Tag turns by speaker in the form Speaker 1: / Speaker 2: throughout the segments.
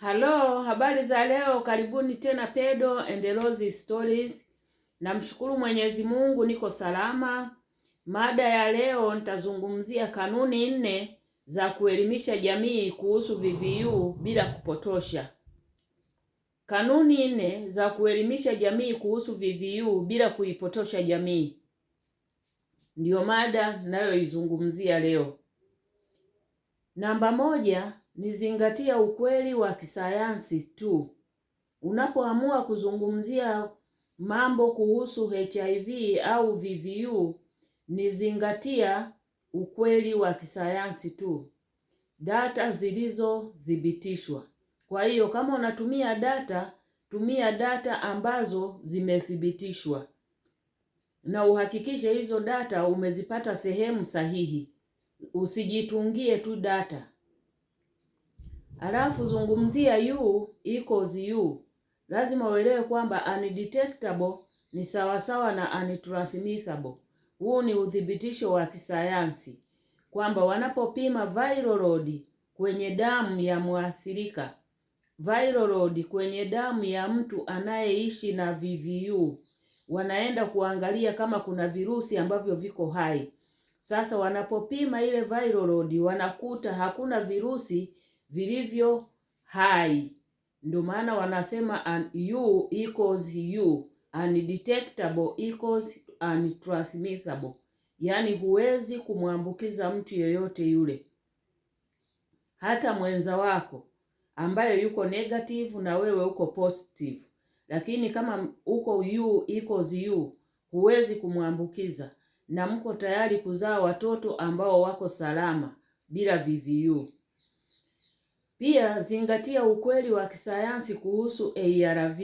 Speaker 1: Halo, habari za leo, karibuni tena Pedo and Rose Stories. Namshukuru Mwenyezi Mungu niko salama. Mada ya leo nitazungumzia kanuni nne za kuelimisha jamii kuhusu VVU bila kupotosha. Kanuni nne za kuelimisha jamii kuhusu VVU bila kuipotosha jamii ndiyo mada ninayoizungumzia leo. Namba moja ni zingatia ukweli wa kisayansi tu. Unapoamua kuzungumzia mambo kuhusu HIV au VVU, ni zingatia ukweli wa kisayansi tu, data zilizothibitishwa. Kwa hiyo kama unatumia data, tumia data ambazo zimethibitishwa na uhakikishe hizo data umezipata sehemu sahihi. Usijitungie tu data. Alafu zungumzia U equals U. Lazima uelewe kwamba undetectable ni sawasawa na untransmittable. Huu ni uthibitisho wa kisayansi kwamba wanapopima viral load kwenye damu ya mwathirika, viral load kwenye damu ya mtu anayeishi na VVU, wanaenda kuangalia kama kuna virusi ambavyo viko hai. Sasa wanapopima ile viral load wanakuta hakuna virusi vilivyo hai. Ndio maana wanasema U equals U, undetectable equals untransmittable, yaani huwezi kumwambukiza mtu yeyote yule, hata mwenza wako ambaye yuko negative na wewe uko positive, lakini kama uko U equals U huwezi kumwambukiza na mko tayari kuzaa watoto ambao wako salama bila VVU. Pia zingatia ukweli wa kisayansi kuhusu ARV.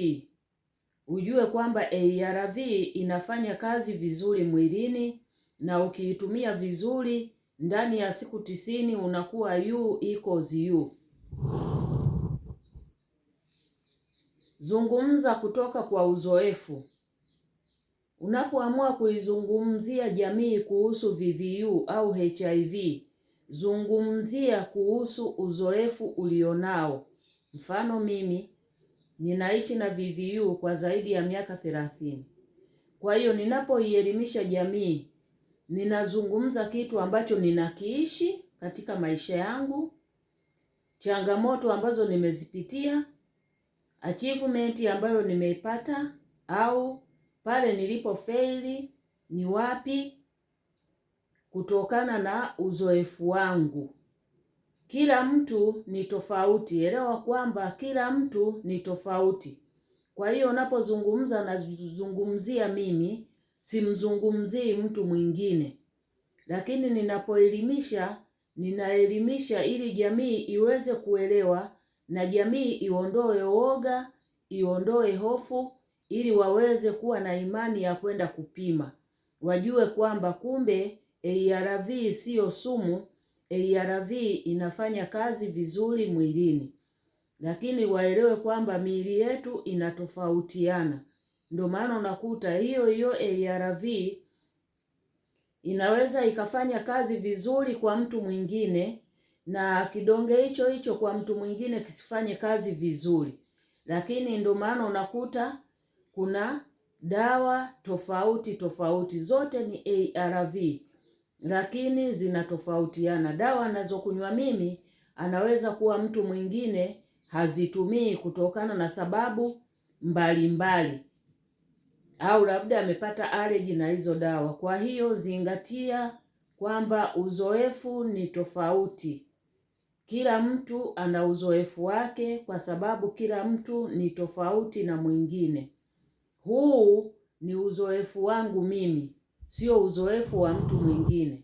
Speaker 1: Ujue kwamba ARV inafanya kazi vizuri mwilini na ukiitumia vizuri ndani ya siku 90 unakuwa U equals U. Zungumza kutoka kwa uzoefu. Unapoamua kuizungumzia jamii kuhusu VVU au HIV, zungumzia kuhusu uzoefu ulionao. Mfano, mimi ninaishi na VVU kwa zaidi ya miaka 30. Kwa hiyo ninapoielimisha jamii, ninazungumza kitu ambacho ninakiishi katika maisha yangu, changamoto ambazo nimezipitia, achievement ambayo nimeipata, au pale nilipofaili ni wapi, kutokana na uzoefu wangu. Kila mtu ni tofauti, elewa kwamba kila mtu ni tofauti. Kwa hiyo unapozungumza, nazungumzia mimi, simzungumzii mtu mwingine. Lakini ninapoelimisha, ninaelimisha ili jamii iweze kuelewa na jamii iondoe woga, iondoe hofu, ili waweze kuwa na imani ya kwenda kupima, wajue kwamba kumbe ARV siyo sumu, ARV inafanya kazi vizuri mwilini. Lakini waelewe kwamba miili yetu inatofautiana. Ndio maana unakuta hiyo hiyo ARV inaweza ikafanya kazi vizuri kwa mtu mwingine na kidonge hicho hicho kwa mtu mwingine kisifanye kazi vizuri. Lakini ndio maana unakuta kuna dawa tofauti tofauti, zote ni ARV lakini zinatofautiana. Dawa anazokunywa mimi anaweza kuwa mtu mwingine hazitumii kutokana na sababu mbalimbali mbali, au labda amepata allergy na hizo dawa. Kwa hiyo zingatia kwamba uzoefu ni tofauti. Kila mtu ana uzoefu wake, kwa sababu kila mtu ni tofauti na mwingine. Huu ni uzoefu wangu mimi, sio uzoefu wa mtu mwingine.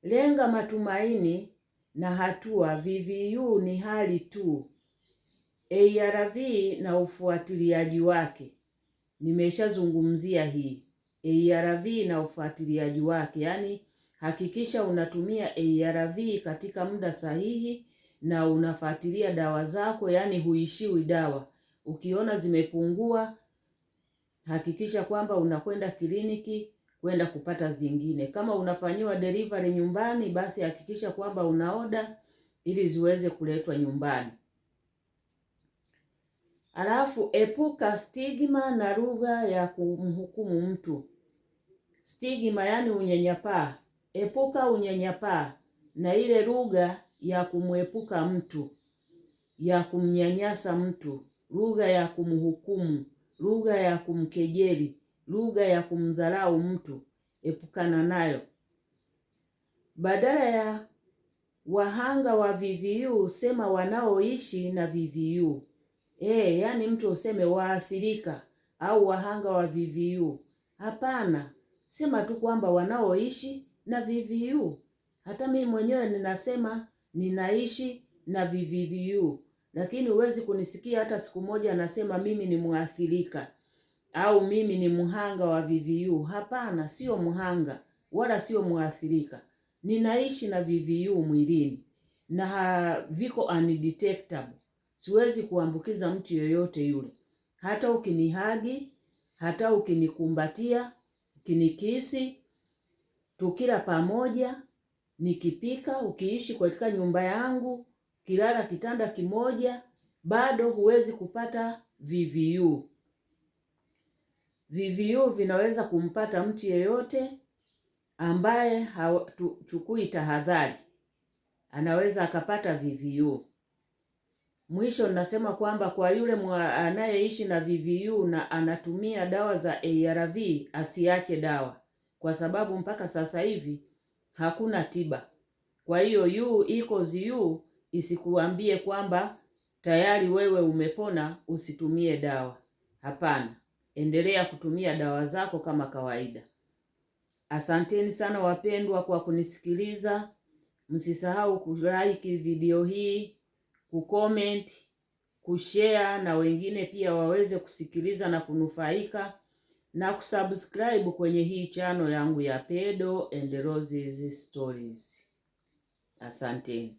Speaker 1: Lenga matumaini na hatua. VVU ni hali tu. ARV na ufuatiliaji wake, nimeshazungumzia hii ARV na ufuatiliaji wake, yaani hakikisha unatumia ARV katika muda sahihi na unafuatilia dawa zako, yaani huishiwi dawa. Ukiona zimepungua, hakikisha kwamba unakwenda kliniki kwenda kupata zingine. Kama unafanyiwa delivery nyumbani, basi hakikisha kwamba unaoda ili ziweze kuletwa nyumbani. Alafu epuka stigma na lugha ya kumhukumu mtu. Stigma yani unyanyapaa. Epuka unyanyapaa na ile lugha ya kumwepuka mtu, ya kumnyanyasa mtu, lugha ya kumhukumu, lugha ya kumkejeli, lugha ya kumdharau mtu, epukana nayo. Badala ya wahanga wa VVU sema wanaoishi na VVU. Yani mtu useme waathirika au wahanga wa VVU. Hapana, sema tu kwamba wanaoishi na VVU. Hata mimi mwenyewe ninasema ninaishi na VVU, lakini huwezi kunisikia hata siku moja nasema mimi ni mwathirika au mimi ni mhanga wa VVU. Hapana, sio mhanga wala sio mwathirika. Ninaishi na VVU mwilini na viko undetectable. Siwezi kuambukiza mtu yoyote yule, hata ukinihagi, hata ukinikumbatia, ukinikisi, tukila pamoja, nikipika, ukiishi katika nyumba yangu, kilala kitanda kimoja, bado huwezi kupata VVU. VVU vinaweza kumpata mtu yeyote ambaye hachukui tahadhari, anaweza akapata VVU. Mwisho nasema kwamba kwa yule anayeishi na VVU na anatumia dawa za ARV asiache dawa, kwa sababu mpaka sasa hivi hakuna tiba. Kwa hiyo U equals U isikuambie kwamba tayari wewe umepona usitumie dawa. Hapana, endelea kutumia dawa zako kama kawaida. Asanteni sana wapendwa kwa kunisikiliza. Msisahau kulike video hii, kucomment, kushare na wengine pia waweze kusikiliza na kunufaika na kusubscribe kwenye hii channel yangu ya Pedo and Roses Stories. Asanteni.